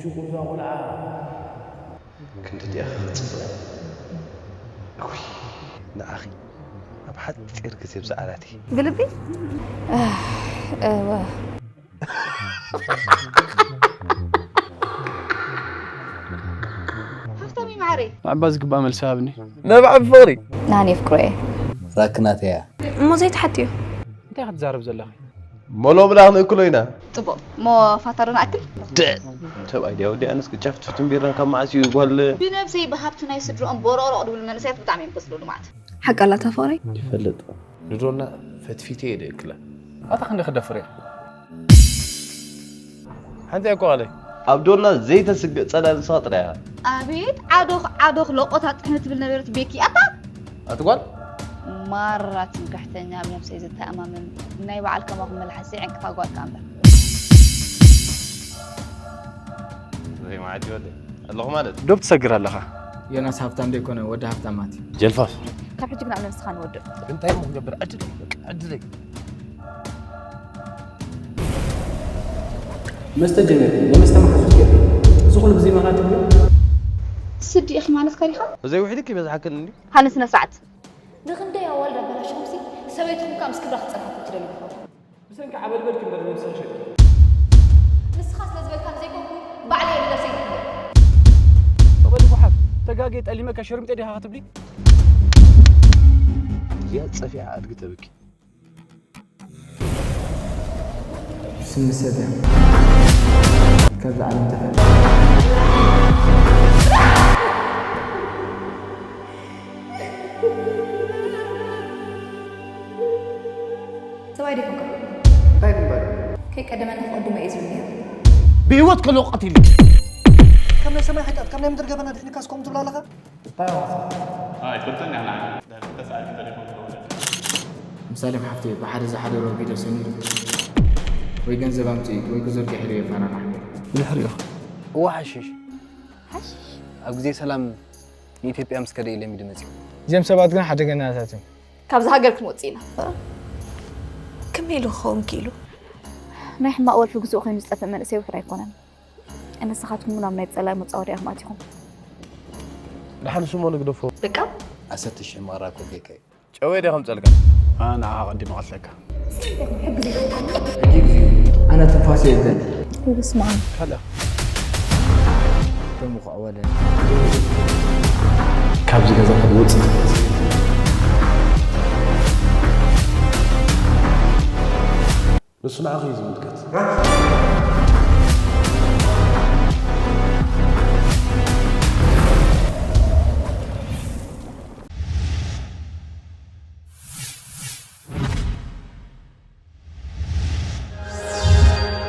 ሽጉዛ ቆልዓ ክንዲ ዲኣ ክትጽበ። እውይ፣ ንዓኺ ኣብ ሓጺር ግዜ ብዛዕባቲ። ብልቢ እዋ ሃብታሚ ማዕረይ ንዕባ ዝግባእ መልሲ ሃብኒ። ነብዓ ብፍቕሪ ናን የፍቅሮ እየ ራክናተያ እሞ ዘይትሓትዮ እንታይ ክትዛረብ ዘለኺ? ሞሎ ብላ ክንእክሎ ኢና። ጽቡቕ እሞ ፋታ ዶ ንኣክል? ደ ሰብኣይ ድያ ወዲ ኣነስ ግጫፍ ትፍትን ቢራን ካብ መዓስ እዩ ጓል ብነብሰይ ብሃብቲ ናይ ስድርኦም ቦሮቕሮቕ ድብሉ መንእሰያት ብጣዕሚ እዮም ከስልሉ ማለት ሓቂ ኣላታ ፍቕረይ ይፈልጥ ንዶና ፈትፊተ እየ ድእክላ ኣታ ክንዲ ክደፍር እየ ሓንቲ እኮ ኣለ ኣብ ዶና ዘይተስግእ ጸላኢ ንስኻ ጥራይ ኢኻ። ኣቤት ዓዶኽ ዓዶኽ ሎቆታ ጥሕኒ ትብል ነበረት ቤኪ ኣታ ኣቲ ጓል ማራ ትምክሕተኛ ኣብ ነብሰይ ዝተኣማመን ናይ በዓል ከማኹም መልሓስ ዘይዕንቅፋ ጓል ከኣ እምበር። ዘይመዓት ይወደ ኣለኹ ማለት ዶብ ትሰግር ኣለኻ ዮናስ ሃብታም ዘይኮነ ወዲ ሃብታማት እዩ። ጀልፋፍ ካብ ሕጂ ግን ኣነ ንስኻ ንወድእ እንታይ እሞ ክገብር ዕድለይ ዕድለይ መስተ ጀሚርኩም ንመስተ መሓዙት ገይርኩም እዚ ኩሉ ብዘይ ምኽንያት ትብሉ ስዲ ኢኺ ማለት ከሪኻ ብዘይ ውሕድኪ ይበዝሓክን እንዲ ሃኒ ስነ ስርዓት ንኽንደይ ኣዋልድ ኣበላሽኹምሲ ሰበይትኹም ከኣ ምስ ክብራ ክትጸንሓኩም ትደልዩ ኢኹም። ብሰንኪ ዓበድበድኪ እምበር ነብስኺ ሸጥኪ። ንስኻ ስለ ዝበልካኒ ዘይኮንኩ ባዕለይ እየ ንነብሰይ ዝሕግእ። በሊ ጓሓፍ ተጋግየ ጠሊመካ ሸርሚጠ ዲኻ ክትብሊ? እዚኣ ጸፊዓ ኣድጊ ተብኪ። ስሚ ሰብ እያ ካብዛ ዓለም ተፈልያ። ሰብኣይ ዲኹም ከ? እንታይ ትንበል? ከይቀደመኒ ክቕድሞ እየ ዝብል ነይሩ። ብህይወት ከሎ ቀቲሉ። ካብ ናይ ሰማይ ሓጢኣት ካብ ናይ ምድሪ ገበና ድሕንካስ ከምኡ ትብል ኣለኻ? እንታይ ዋሳ? ኣይፈልጥን እያ ንዓይ። ድሕሪ ተሳኢሉ ተሌፎን ክደውል እየ። ምሳሌም ሓፍተይ ብሓደ ዝሓደሮ ቪድዮ ሰኒዱ ወይ ገንዘብ ኣምፅኢት ወይ ክዘርግሕ ኢሉ የፈራራሕ ነይሩ። ብድሕሪኡ እዋ ሓሽሽ ሓሽሽ ኣብ ግዜ ሰላም ንኢትዮጵያ ምስ ከደ እዩ ለሚዱ መፂኡ። እዚኦም ሰባት ግን ሓደገኛታት እዮም። ካብዚ ሃገር ክንወፅእ ኢና። ከመይ ኢሉ ክኸውን ክኢሉ? ናይ ሕማቕ ወልፊ ግዝኡ ኮይኑ ዝጠፍእ መንእሰይ ውሑድ ኣይኮነን። ንስኻትኩም እውን ኣብ ናይ ጸላኢ መጻወድያ ኢኹም ኣቲኹም። ደሓን ስሞ ንግደፎ። ደቃ ዓሰርተ ሽሕ ማራ ኮኬካ እዩ። ጨወይ ደ ከምጸልካ። ኣነ ንዓኻ ቀዲመ ቀትለካ። ኣነ ትንፋስ የብለኒ። ይብስማ። ደሙ ክዕወለ። ካብዚ ገዛ ክትወጽእ። ንሱ ንዓኺ እዩ ዝምልከት።